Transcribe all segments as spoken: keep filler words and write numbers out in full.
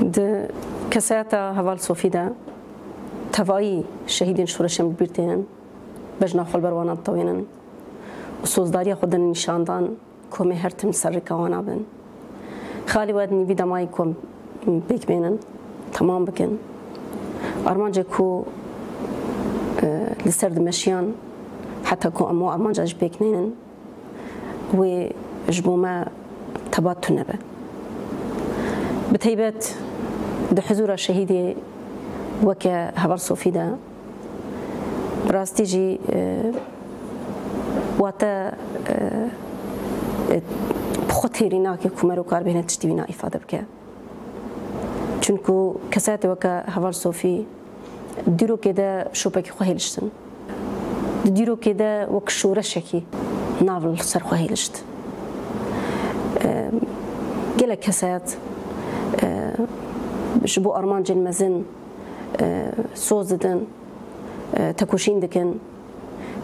Di kesayeta Heval Sofî de tevayî şehîdên şoreşê em li bîr tênin, bejna xwe li ber wana ditewênin û sozdariya xwe didin nîşandan ku em ê her tim li ser rêka wana bin. Xalê we di nîvî de mayî ku em pêk bênin, temam bikin. Armancê ku, e, li ser dimeşiyan heta ku em o armanca jî pêk neynin, wê ji bo me tebat tune be. Bi taybet di huzûra şehîdê weke Heval Sofî de, bi rastî jî, e, wate, e, e, bi xwe têrî nake ku mero kar bêhne tiştî wîna îfade bike. Çunku kesayetê weke Heval Sofî dîrokê de şopekî xwe hêliştin. Di dîrokê de wek şoreşekî nav li ser xwe hêlişt. E, gelek kesayet, e, ji bo armancên mezin, e, soz didin, e, tekoşîn dikin.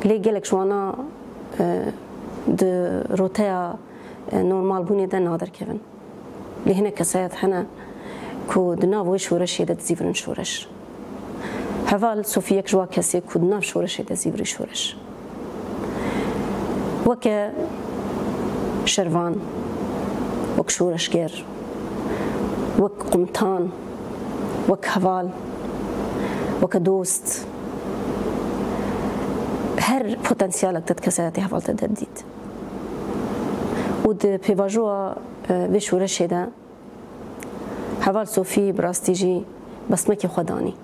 Lê gelek ji wana, e, di roteya, e, normalbûnê de naderkevin. Lê hinek kesayet hene ku di nav wê şoreşê de dizîvirin şoreş. Heval Sofî yek ji wa kesê ku di nav şoreşê de zîvirî şoreş. Weke şervan, wek şoreşger, wek qumtan, wek heval, weke dost, her potansiyalek te di kesayetê Heval te de dît. Û di pêvajoya, e, vê şoreşê de Heval Sofî bi rastî jî besmekê xwe danî.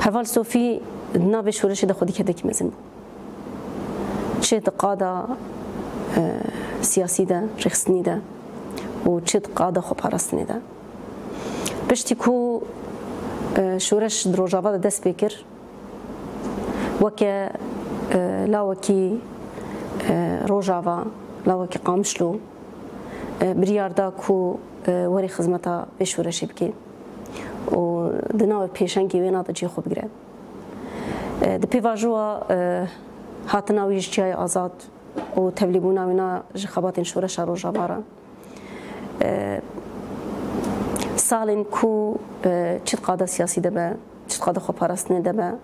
Heval Sofî di nav vê şoreşê de xwedî kedekî mezin bû. Çi di qada, e, siyasî de, rêxistinî de û çi di qada xweparastinê de. Piştî ku, e, şoreş di Rojava de dest pê kir, weke, e, lawekî, e, Rojava, lawekî Qamişlo, e, biryar da ku, e, were xizmeta vê şoreşê bike û di navê pêşengê wêna de cihê xwe bigire. E, di pêvajoya, e, hatina wî ji Çiyayê Azad û tevlîbûna wêna ji xebatên şoreşa Rojava re, e, salên ku, e, çi di qada siyasî de be, çi di qada xweparastinê de be,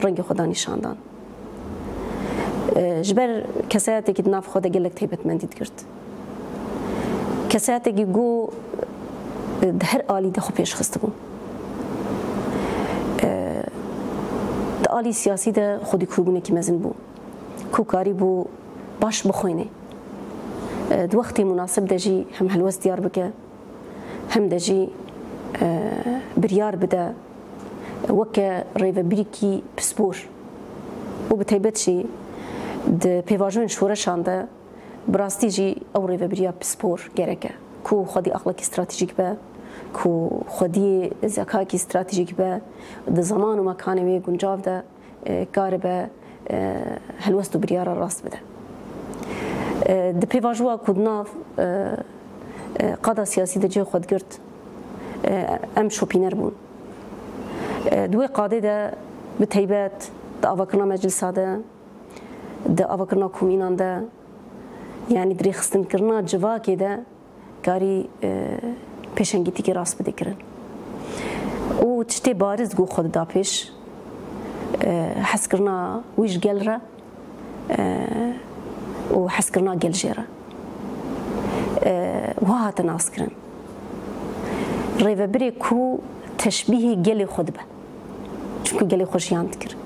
rengê xwe da nîşandan. E, ji ber kesayetekî di nav xwe de gelek taybetmendî digirt. Kesayetekî ku, e, di her alî de xwe pêş xistibû. E, di alî siyasî de xwedî kûrbûnekî mezin bû. Ku karîbû baş bixwîne. E, di wextê munasib de jî hem helwest diyar bike, hem de jî, e, biryar bide weke rêvebirîkî pispor. Û bi taybet jî di pêvajoyên şoreşan de bi rastî jî ew rêvebiriya pispor gerek e. Ku xwedî aqlekî stratejîk be, ku xwedî zekayekî stratejîk be, di zeman û mekanê wê guncav de, e, karibe, e, helwest û biryara rast bide. E, di pêvajoya ku di nav, e, e, qada siyasî de cihê xwe digirt, e, em şopîner bûn. E, di wê qadê de bi taybet di avakirina meclisa de, di avakirina komînan de, yanî di rêxistinkirina civakê de, karî, e, pêşengîtîkî rast bide kirin. Û tiştê bariz ku xwe dida pêş, e, hezkirina wî ji gel re, e, û hezkirina gel jê re. E, wiha hate naskirin. Rêvebirê ku teşbîhê gelê xwe dibe. Çimkû gelê xwe jiyan dikir.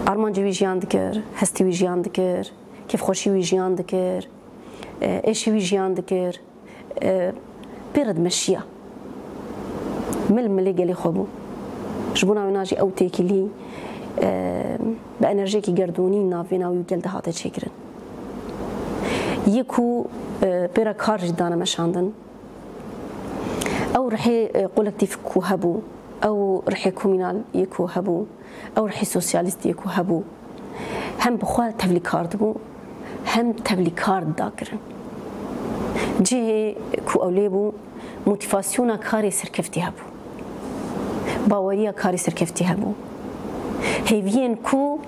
Armancê wî jiyan dikir, hestî wî jiyan dikir, kêfxweşî wî jiyan dikir. E, êşî wî jiyan dikir, e, pê re dimeşiya. Mil milê gelê xwe bû. Ji bona wêna jî ew têkilî, e, bi enerjiyekî gerdûnî navbêna wî û gel de hate çêkirin. Yê ku, e, pê re kar jî dane meşandin. Ew rihê, e, kolektîf ku hebû, ew rihê komînal yê ku hebû, ew rihê sosyalîst yê ku hebû, hem bi xwe tevlî kar dibû, hem tevlî kar dida kirin. Cihê ku ew lê bû, motîvasyona karê serkeftî hebû. Baweriya karê serkeftî hebû. Hêviyên ku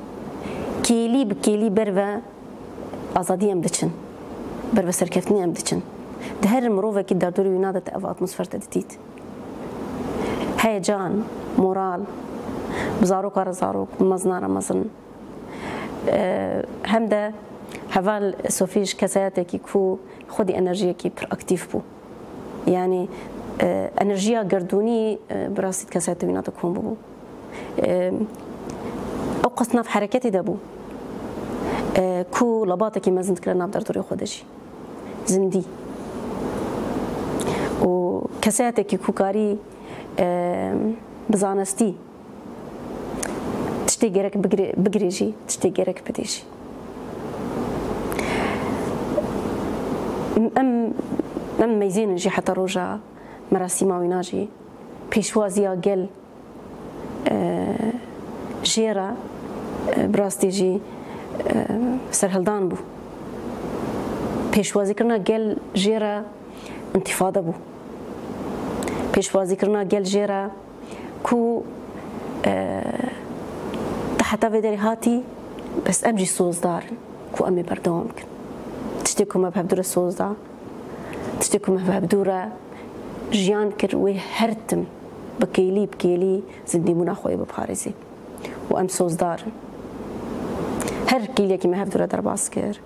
kêlî bi kêlî ber ve azadiyê em diçin, ber ve serkeftinê em diçin. Di her mirovekî derdorê wîna de te ev atmosfer te didît. Heyecan, moral, bi zaroka re zarok, bi mezina re mezin. E, hem de heval Sofî ji kesayetekî ku xwedî enerjiyekî pir aktîf bû. Yani, e, enerjiya gerdûnî, e, bi rastî di kesayeta wîna de kom bûbû. E, ew qas nav hereketê de bû, e, ku labatekî mezin dikire nav derdorê xwe de jî. Zindî. Û kesayetekî ku karî, e, bi zanestî tiştê gerek bigire-, bigirê jî, tiştê gerek bidê jî. Em, em meyzênin jî heta roja merasîma wîna jî pêşwaziya gel, e, jê re, e, bi rastî jî, e, serhildan bû. Pêşwazîkirina gel jê re întîfade bû. Pêşwazîkirina gel jê re ku, e, te heta vê derê hatî, bes em jî sozdar in ku em ê berdewam bikin. Tiştê ku me bi hevdû re soz da, tiştê ku me bi hevdû re jiyan kir, wê her tim bi kêlî bi kêlî zindîbûna xwe yê biparêzê. Û em sozdar in. Her kêliyekî me hevdû re derbas kir,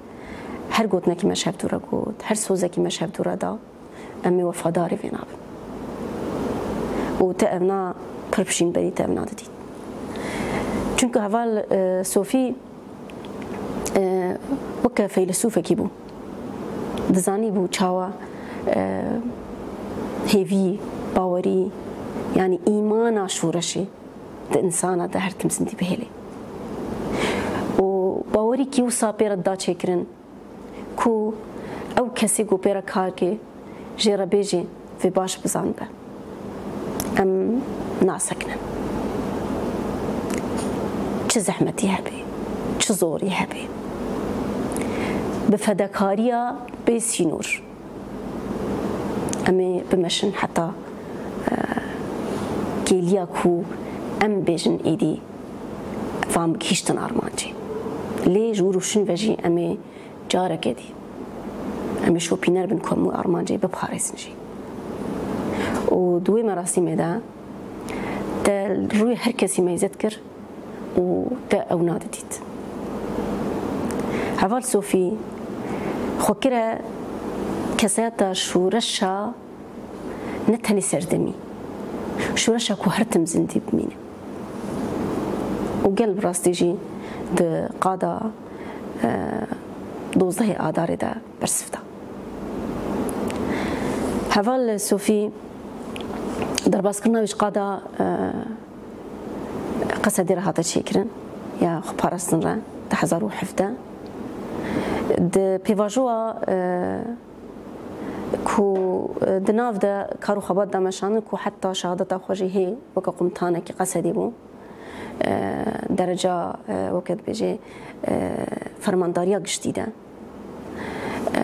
her gotinekî me ji hevdû re got, her sozekî me ji hevdû re da, em ê wefadarî vê nabin. Û te evna pir bi şînberî te evna didît. Çunku heval, e, Sofî, e, weke feylesûfekî bû. Dizanîbû çawa, e, hêvî, bawerî, yanî îmana şoreşê di însana de her tim zindî bihêlê. Û bawerîkî wisa pê re dida çêkirin ku ew kesê ku pê re kar kê, jê re bêjê vê baş bizanibe. Em nasekinin. Çi zehmetî hebe, çi zorî hebe, bi fedakariya bê sînor em ê bimeşin heta, e, kêliya ku em bêjin êdî van bigihîştin armancê. Lê ji wir û şûn ve jî em ê careke dî, em ê şopîner bin ku em wî armancê biparêzin jî. Û di wê merasîmê de te rûyê her kesî meyze dikir û te ewna didît. Heval Sofî xwe kire kesayeta şoreşa ne tenê serdemî, şoreşa ku her tim zindî bimîne. Û gel bi rastî jî di qada, e, dozdehê Adarê de bersiv da. Heval Sofî derbaskirina wî ji qada, e, Qesedê re hate çêkirin, ya xweparastin re, di hezar û hevdeh. Di pêvajoya, e, ku, e, di nav de kar û xebat da meşandin ku heta şehadeta xwe jî hê weke qumtanekî Qesedê bû. E, dereca, e, weke dibêjê, e, fermandariya giştî de. E,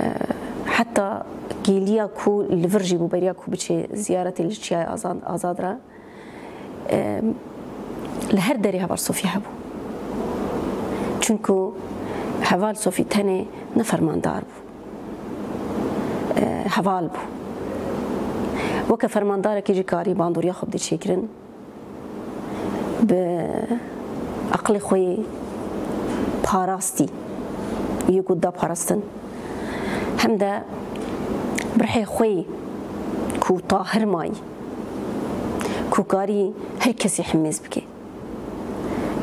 heta kêliya ku li vir jî bû beriya ku biçê ziyaretê li Çiyayê Azad, Azad re. E, li her derê Heval Sofî hebû. Çunku Heval Sofî tenê ne fermandar bû. E, heval bû. Weke fermandarekî jî karî bandoriya xwe bidê çêkirin. Bi aqilê xwe yê parastî, yê ku da parastin, hem de bi rihê xwe yê ku tahir mayî, ku karî her kesî himêz bike.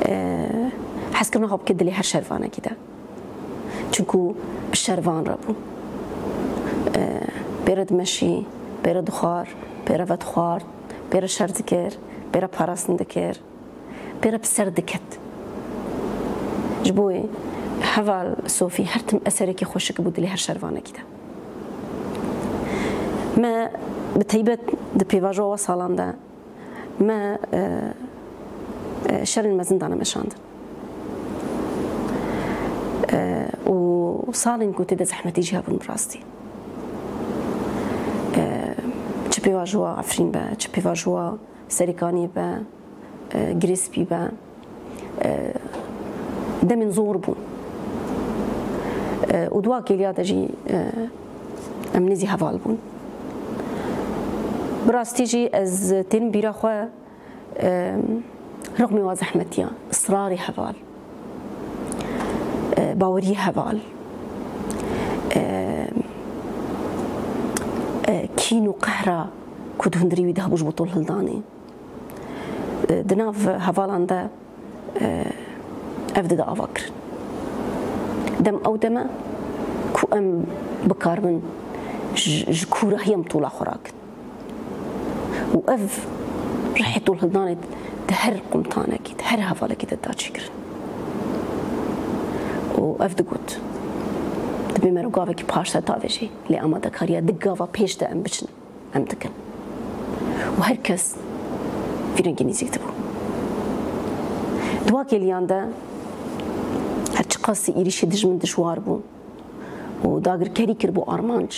E, hezkirina xwe bike dilê her şervanekî de. Çunku bi şervan re bû. E, pê re dimeşî, pê re dixwar, pê re vedixwar, pê re şer dikir, pê re parastin dikir, pê re bi ser diket. Ji bo wê Heval Sofî her tim eserekî xweşik bû dilê her şervanekî de. Me bi teybet di pêvajoya salan de me, e, e, şerên mezin dane meşandin. E, û salên ku tê de zehmetî jî hebûn bi rastî. E, çi pêvajoya Efrîn be, çi pêvajoya Serêkaniyê be, e, Girêspî be, e, demên zor bûn. E, û di wa kêliya de jî, e, Em nêzî heval bûn. Bi rastî jî ez tên bîra xwe, e, rixmê wa zehmetiya, israrê heval, e, baweriyê heval, e, e, kîn û qehra ku di hundirî wî de hebû ji bo tolhildanê. E, di nav hevalan de, e, ev dide ava kirin. Dem ew dem e ku em bikaribin ji, ji kûrahiyê em tola xwe rakin. Û ev rihê tolhildanê di her qumtanekî, di her hevalekî de da çêkirin. Û ev digot, dibê mero gavekî paşde tavêjê, lê amadekariya di gava pêş de em biçin, em dikin. Û her kes vî rengî nêzîk dibû. Di wa kêliyan de her çiqasî êrîşê dijmin dijwar bû û dagirkerî kir bo armanc,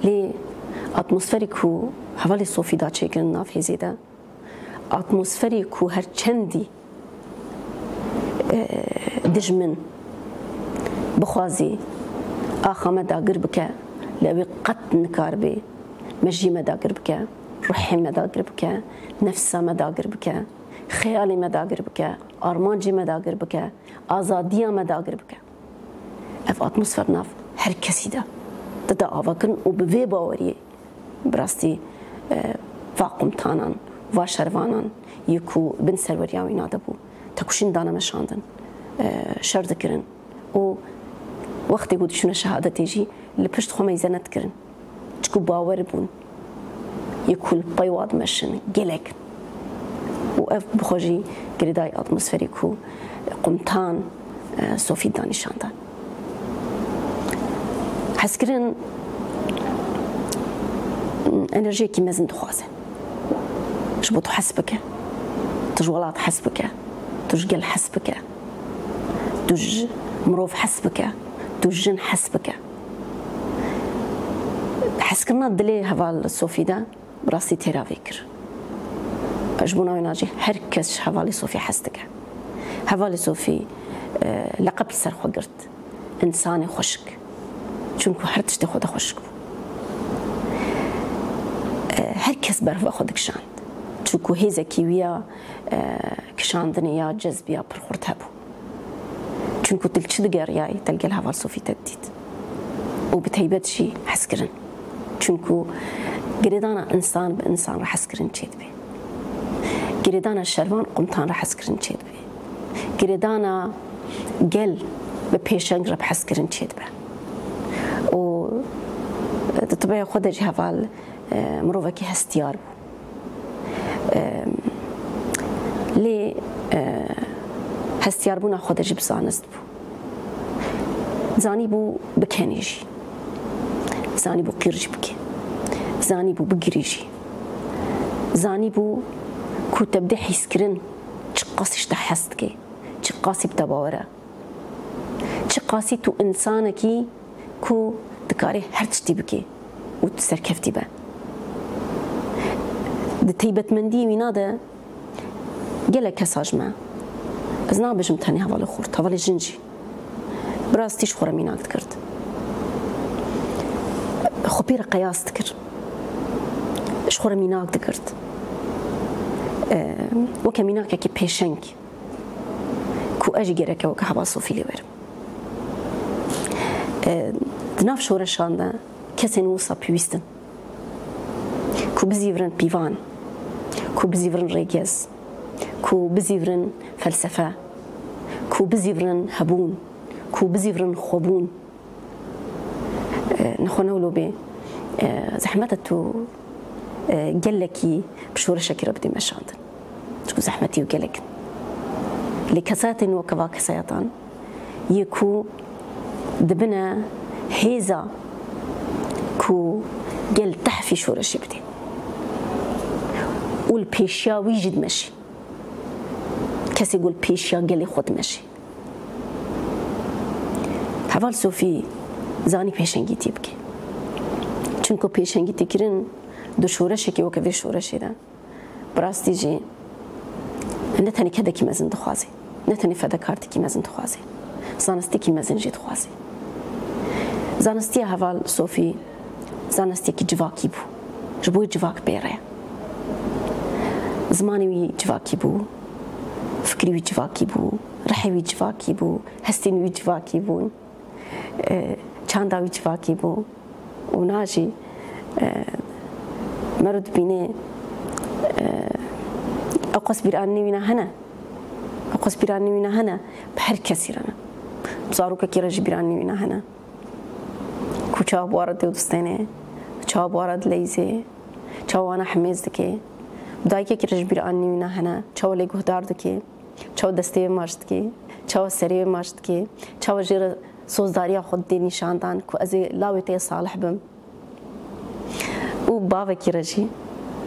lê atmosferê ku hevalê Sofî da çêkirin nav hêzê de, atmosferê ku her çendî, e, dijmin bixwazî axa me dagir bike, lê wê qet nikaribe mejiyê me dagir bike, ruhê me dagir bike, nefsa me dagir bike, xeyalê me dagir bike, armancê me dagir bike, azadiya me dagir bike. Ev atmosfer nav her kesî de dide avakirin û bi vê baweriyê bi rastî, e, va qumtanan, va şervanan yê ku bin serweriya wîna de bû, tekoşîn dane meşandin, e, şer dikirin û wextê ku diçûne şehadetê jî li pişt xwe meyze nedikirin. Çiku bawer bûn yê ku li pey wa dimeşin gelek in. Û ev bi xwe jî girêdayî atmosferê ku qumtan, e, Sofî da nîşan dan. Hezkirin, enerjiyekî mezin dixwaze. Ji bo tu hez bike. Tu ji welat hez bike. Tu ji gel hez bike. Tu ji mirov hez bike. Tu ji jin hez bike. Hezkirina dilê heval Sofî de bi rastî têra vê kir. Ji bona wê nacî her kes ji hevalê Sofî hez dike. Hevalê Sofî, e, leqeb li ser xwe girt. Însanê xweşik. Çunku her tiştê xwe de xweşik bû. E, her kes berva xwe dikişand. Çunku hêzekî wî ya, e, kişandinê ya cezbiya pir xurt hebû. Çunku tu li çi digeriyayî, te li gel heval Sofî te didît. Û bi teybet jî hezkirin. Çunku girêdana însan bi însan re hezkirin çêdibe. Girêdana şervan qumtan re hezkirin çêdibe. Girêdana gel bi pêşeng re bi hezkirin çêdibe. Û di tibeya xwe de jî heval, e, mirovekî hestiyar bû. E, lê, e, hestiyarbûna xwe de jî bi zanist bû. Zanîbû bikenê jî. Zanîbû qîr jî bike. Zanîbû bigirî jî. Zanîbû ku te bide hîskirin çiqasî ji te hez dike, çiqasî bi te bawer e. Çiqasî tu însanekî ku dikarî her tiştî bikî û tu serkeftî be. Di teybetmendiyê wîna de gelek kesa ji me, ez nabêjim tenê hevalê xurt, hevalê jin jî, bi rastî ji xwe re mînak digirt. Xwe pê re qeyas dikir. Ji xwe re mînak digirt. Weke mînakekî pêşeng ku ez jî gereke weke heval Sofî lê werim. E, di nav şoreşan de kesên wisa pêwîst in ku bizîvirin pîvan, ku bizîvirin rêgez, ku bizîvirin felsefe, ku bizîvirin hebûn, ku bizîvirin xwebûn. E, nexwe ne wilo bê, e, zehmet e tu, e, gelekî bi şoreşekî re bidî meşandin. Çiku zehmetî û gelek in. Lê kesayetên weke va kesayatan yê ku dibine hêza ku gel tehfî şoreşê bidê û li pêşiya wî jî dimeşî. Kesê ku li pêşiya gelê xwe dimeşî. Heval Sofî zanî pêşengîtî bike. Çunku pêşengîtîkirin di şoreşekê weke vê şoreşê de, bi rastî jî ne tenê kedekî mezin dixwaze, ne tenê fedekartîkî mezin dixwaze, zanistikî mezin jî dixwaze. Zanistiya heval Sofî Zanistiyekî civakî bû. Ji bo civak pê re. Zimanê wî civakî bû, fikrî wî civakî bû, rihê wî civakî bû, hestên wî civakî bûn, e, çanda wî civakî bû. Û na jî, e, mero dibîne, e, ew qas bîranînê wî ne hene. Ew qas bîranînê wî ne hene. Bi her kesî re ne. Bi zarokekî re jî bîranînê wî ne hene. Ku çawa bi wan re dê û distêne, çawa bi wan re dileyzê, çawa wana himêz dike. Bi dayikekî re ji bîranînê wî ne hene, çawa lê guhdar dike, çawa destê wê maç dike, çawa serê wê maç dike, çawa jê re sozdariya xwe didê nîşandan ku ez ê lawê te yê salih bim. Û bavekî re jî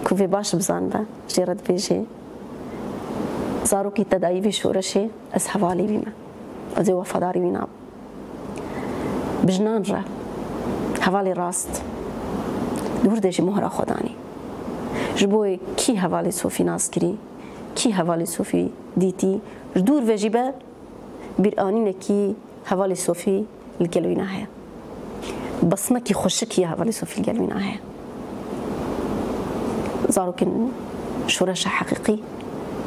ku vê baş bizanibe, jê re dibêje, zarokî te dayî vê şoreşê, ez hevalê wî me. Ez ê wefadarî wî nabim. Bi jinan re hevalê rast, li wir de jî mohra xwe danî. Ji bo kî hevalê Sofî nas kirî, kî hevalê Sofî dîtî, ji dûr ve jî be bîranînekî hevalê Sofî li gel wîna heye. Basmekî xweşik ya hevalê Sofî li gel wîna heye. Zarokên şoreşa heqîqî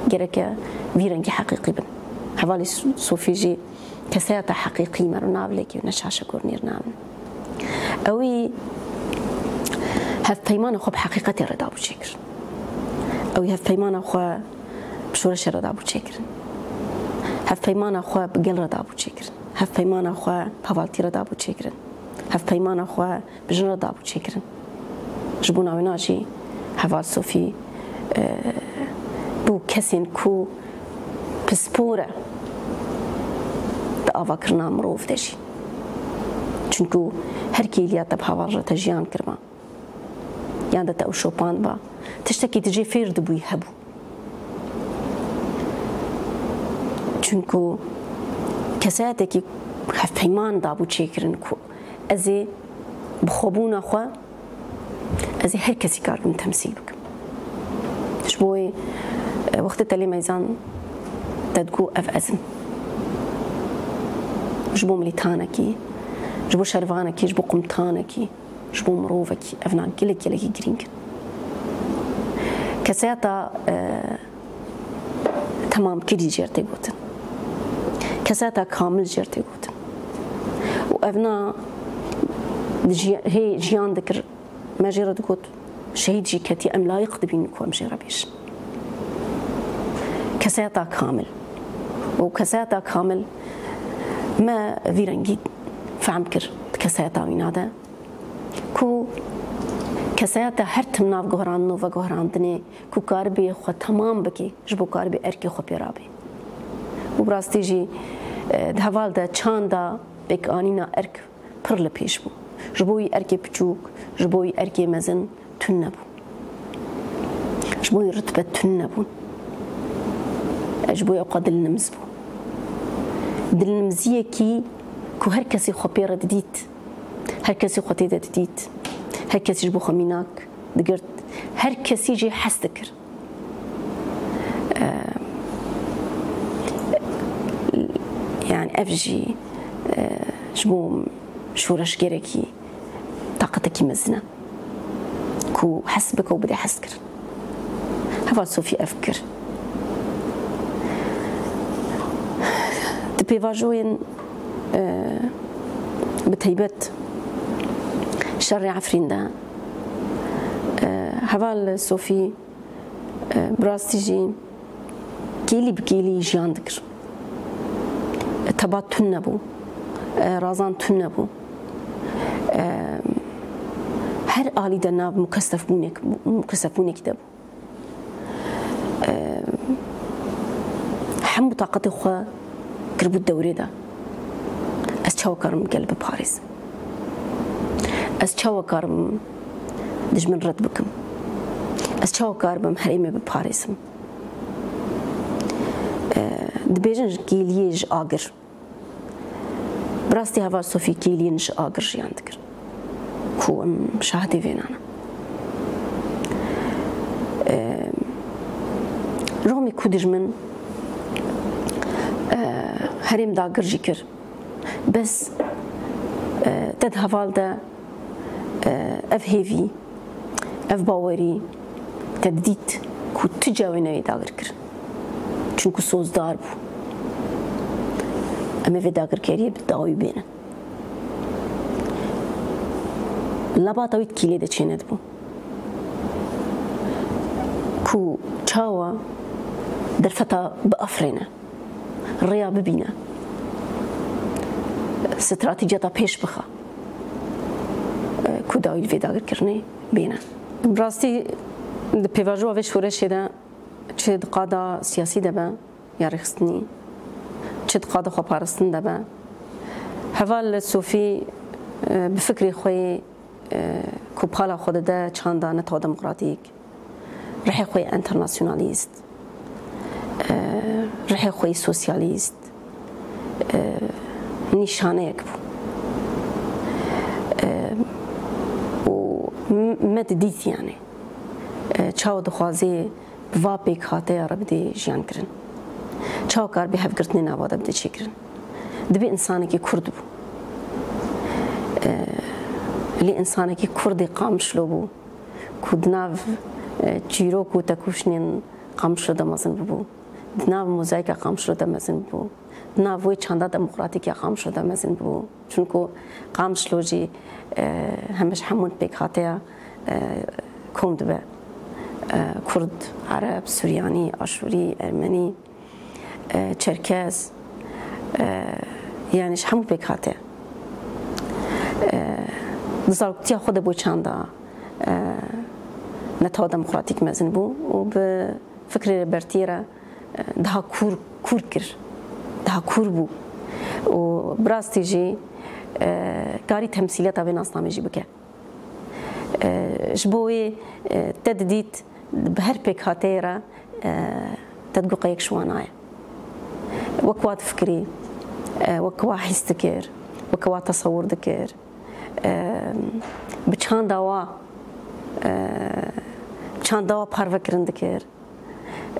gereke vî rengî heqîqî bin. Hevalê Sofî jî kesayeta heqîqî me ro nav lêkê ne şaşe gornîr nabin. Ewî hevpeymana xwe bi heqîqetê re dabû çêkir. Ewî hevpeymana xwe bi şoreşê re dabû çêkirin. Hevpeymana xwe bi gel re dabû çêkirin. Hevpeymana xwe bi hevaltî re dabû çêkirin. Hevpeymana xwe bi jin re dabû çêkirin. Ji bo navêna jî heval Sofî, e, bû kesên ku pispor e di avakirina mirov de jî. Çunku her kêliya te bi heval re te jiyan kiriba, yan de te ew şopand ba, tiştekî tu jê fêr dibûyî hebû. Çunku kesayetekî hevpeyman dabû çêkirin ku ez ê bi xwebûna xwe, ez ê her kesî karibim temsîl bikim. Ji bo wê, e, wextê te lê meyzand, te digot ev ez im. Ji bo milîtanekî, ji bo şervanekî, ji bo qumtanekî, ji bo mirovekî, evna gelek gelekî girîng in. Kesayeta, e, temamkirî jê re tê gotin. Kesayeta kamil jê re tê gotin. Û evna di jiya-, hê jiyan dikir, me jê re digot, şehîd jî ketî, em layiq dibînin ku em jê re bêjin. Kesayeta kamil. Û kesayeta kamil me vî rengî fehm kir di kesayeta wîna de. Ku kesayeta her tim nav guherandin û veguherandinê ku karibê xwe temam bike, ji bo karibê erkê xwe pê rabê. Û bi rastî jî, e, di heval de çanda pêkanîna erk pir li pêş bû. Ji bo wî erkê piçûk, ji bo wî erkê mezin tune bû. Ji bo wî rutbe tune bûn. Ji bo wî ew qas dilnimiz bû. Dilnimziyekî ku her kesî xwe pê re didît. Her kesî xwe tê de didît. Her kesî ji bo xwe mînak digirt. Her kesî jê hez dikir. Eee, yani ev jî, eee, ji bo şoreşgerekî taqetekî mezin e. Ku hez bike û bide hezkirin. Heval Sofî ev kir. Di pêvajoyên, e, bi taybet şerê Efrîn de, e, heval Sofî, e, bi rastî jî kêlî bi kêlî jiyan dikir. Tebat tune bû. E, razan tune bû. E, her alî de nav mukesefbûnek-, mukesefbûnekî de bû. E, hemû taqetê xwe kiribû dewrê de. Ez çawa karim gel biparêzim? Ez çawa karim dijmin red bikim? Ez çawa karibim herêmê biparêzim? E, dibêjin ji kêliyê ji agir. Bi rastî heval Sofî kêliyên ji agir jiyan dikir. Ku em şahidê vênan in. E, romê ku dijmin, e, herêm dagir jî kir. Bes, e, te di heval de, e, Ev hêvî, ev bawerî te didît ku tu cawê newê dagir kirin. Çunku sozdar bû. Em ê vê dagirkeriyê bi dawî bênin. Labata wî di kîlê de çênedibû. Ku çawa derfeta biafirêne, rêya bibîne, stratejiyata pêş bixe, ku dawî li vê dagirkirinê bêne. Bi rastî di pêvajoya vê şoreşê de çi di qada siyasî de be ya rêxistinî, çi di qada xweparistin de be, heval Sofî, e, bi fikrê xwe yê, e, ku pala xwe dide çanda netawa demokratîk, rihê xwe yê enternasyonalîst, e, rihê xwe yê sosyalîst, e, nîşaneyek bû. E, û m-, me didît yani. E, çawa dixwazê bi va pêkhateya re bidê jiyan kirin. Çawa kar bê hevgirtinê nava de bidê çêkirin. Dibê insanekî kurd bû. E, lê insanekî kurdê Qamişlo bû. Ku di nav, e, çîrok û tekoşînên Qamişlo de mezin bû. Di nav mozayîka Qamişlo de mezin bû. Di nav wê çanda demokratîk ya Qamişlo de mezin bû. Çunku Qamişlo jî, e, heme ji hemû pêkhateya, e, kom dibe. E, Kurd, Ereb, Suryanî, Aşûrî, Ermenî, e, Çerkez, e, yani ji hemû pêkhate. E, di zaroktiya xwe de bo çanda, e, netawa demokratîk mezin bû û bi fikrê Rêbertiyê re, e, daha kûr, kûr kir. Daha kûr bû. Û bi rastî jî, e, karî temsîliyeta vê nasnamê jî bike. E, ji bo wê, e, te didît bi her pêkhateyê re, e, te digot qey yek ji wana ye. Wek wa difikirî, e, wek wa hîs dikir, wek wa tesewir dikir, e, bi çanda wa, e, bi çanda wa parve kirin dikir.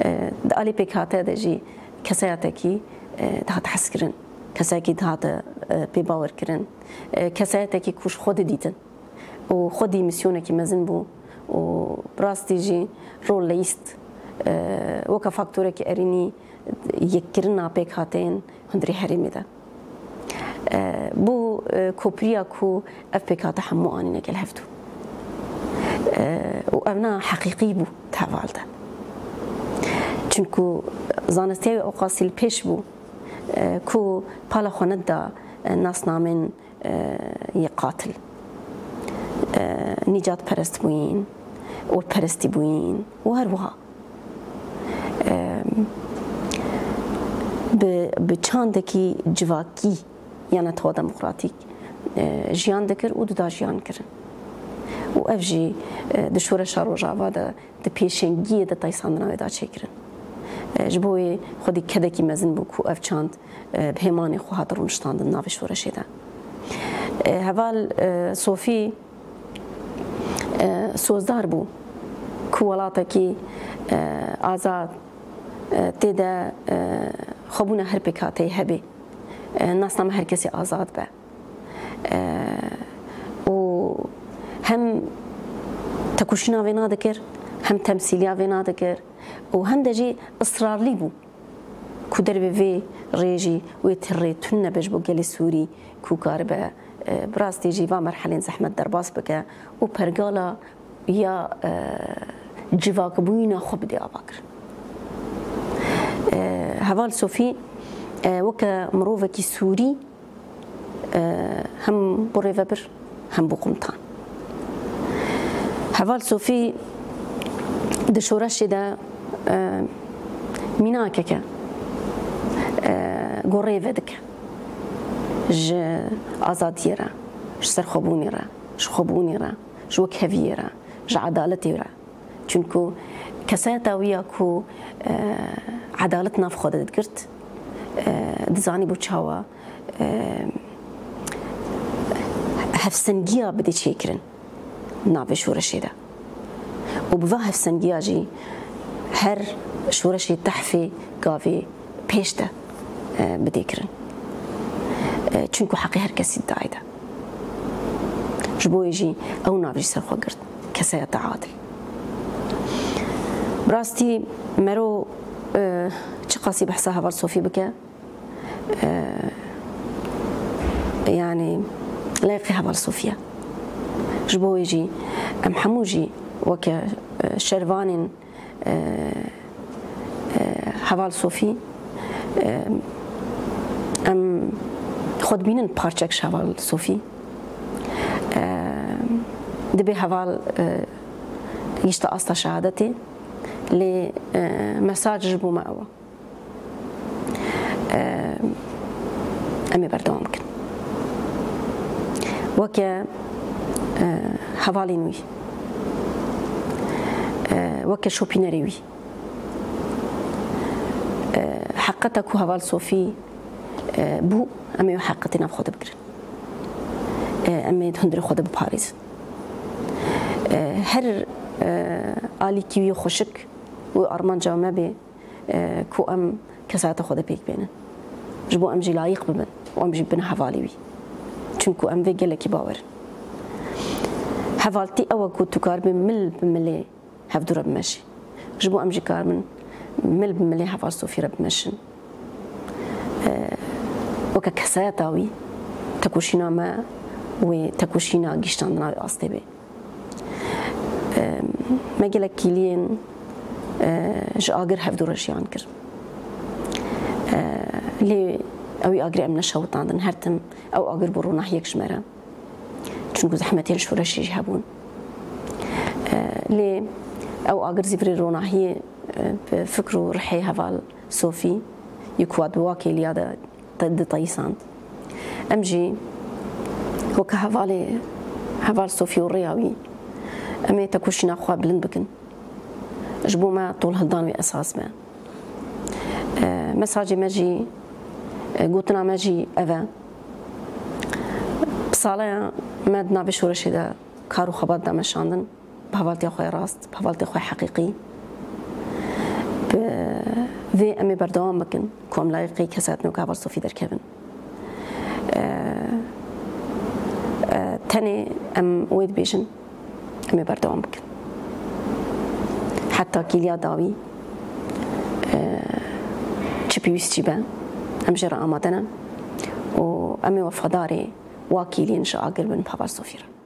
E, di alî pêkhate de jî keseyatekî, e, dihate hezkirin, kesayekî dihate, e, pê bawer kirin, e, keseyatekî ku ji xwe didîtin û xwedî misyonekî mezin bû û bi rastî jî rol leyîst, e, weke faktorekî erênî yekkirina pêkhateyên hundirê herêmê de. E, bû, e, kopiriya ku ev pêkhate hemû anîne gel hevdû. E, û ev na heqîqî bû di heval de. Çunku zanistiya wî ewqasî li pêş bû, e, ku pala xwe nedida, e, nasnamên, e, yê qatil. E, nîcatperest bûyîn, olperestî bûyîn û her wiha. Em, bi, bi çandekî civakî ya netawa demokratîk, e, jiyan dikir û dida jiyan kirin. Û ev jî, e, di şoreşa Rojava de di pêşengiyê de taysandina wê da çêkirin. E, ji bo wê xwedî kedekî mezin bû ku ev çand, e, bi hêmanê xwe hat rûniştandin navê şoreşê de. E, heval, e, Sofî, e, sozdar bû ku welatekî, e, azad, e, tê de, e, xwebûna her pêkhateyê hebe, e, nasname her kesê azad be. E, û hem tekoşîna vê nadikir, hem temsîliya vê nadikir û hem de jî israrlî bû. Ku dervê vê rê jî wê tirê tune be ji bo gelê Sûrî ku karibe, e, bi rastî jî va merhelên zehmet derbas bike û pergala ya, e, civakbûyîna xwe bide avakirin. E, heval Sofî, e, weke mirovekî Sûrî, e, hem bû rêvebir, hem bû qumtan. Heval Sofî di şoreşê de, e, mînakek e, e, ku rêve dike ji azadiyê re, ji serxwebûnê re, ji xwebûnê re, ji wekheviyê re, ji edaletê re. Çunku kesayeta wî ya ku, e, edalet nav xwe de digirt, e, dizanî bû çawa, e, hevsengiya bidê çêkirin navê şoreşê de. Û bi va hevsengiya jî her şoreşê tehfê gavê pêş de, e, bidê kirin. E, çunku heqê her kesî didayê de. Ji bo wê jî ew nav jî ser xwe girt, kesayeta adil. Bi rastî mero, e, çiqasî behsa Heval Sofî bike, e, yanî, leyqê Heval Sofî ye. Ji bo wê jî em hemû jî weke, e, şervanên, e, e, Heval Sofî, e, em xwe dibînin parçek ji Heval Sofî. E, dibê Heval, e, gihîşte asta şehadetê, lê, e, mesaj ji bo me ew e. Em ê berdewam bikin. Weke, e, hevalên wî, e, weke şopînerê wî, e, heqeta ku Heval Sofî, e, bû, em ê wê heqetê nav xwe de bigirin. E, em ê di hundirê xwe de biparêzin. E, her, e, alîkî wî xweşik û armanca me bê, e, ku em kesayeta xwe de pêk bênin. Ji bo em jî layîq bibin û em jî bibin hevalê wî. Çimku em vê gelekî bawer in. Hevaltî ew e ku tu karibî mil bi milê hevdû re bimeşî. Ji bo em jî karibin mil bi milê Heval Sofî re bimeşin. E, weke kesayeta wî, tekoşîna me wê tekoşîna gihîştandina wê astê be. Me gelek kîliyên, e, ji agir hevdû re jiyan kir. E, lê ewî agirê em neşewitandin. Her tim ew agir bû ronahiyek ji me re. Çunku zehmetên şoreşê jî hebûn. E, lê ew agir zîvirê ronahiyê, e, bi fikr û rihê Heval Sofî, yê ku hat bi wa kêliya de te-, diteyîsand. Em jî weke hevalê, Heval Sofî û rêya wî, em ê tekoşîna xwe bilind bikin. Ji bo me tolhildan wê esas be. E, mesajê me jî, e, gotina me jî ev e. Bi sala me di navê şoreşê de kar û xebat da meşandin. Bi hevaltiya xwe ya rast, bi hevaltiya xwe ya heqîqî. Bi vê em ê berdewam bikin ku em layiqî kesayetên weke Heval Sofî derkevin. E, e, tenê em wê dibêjin, em ê berdewam bikin. Heta kîliya dawî, e, çi pêwîst jî be, em jê re amade ne û em ê wefadarê wa kîliyên ji agir bin bi Heval Sofî re.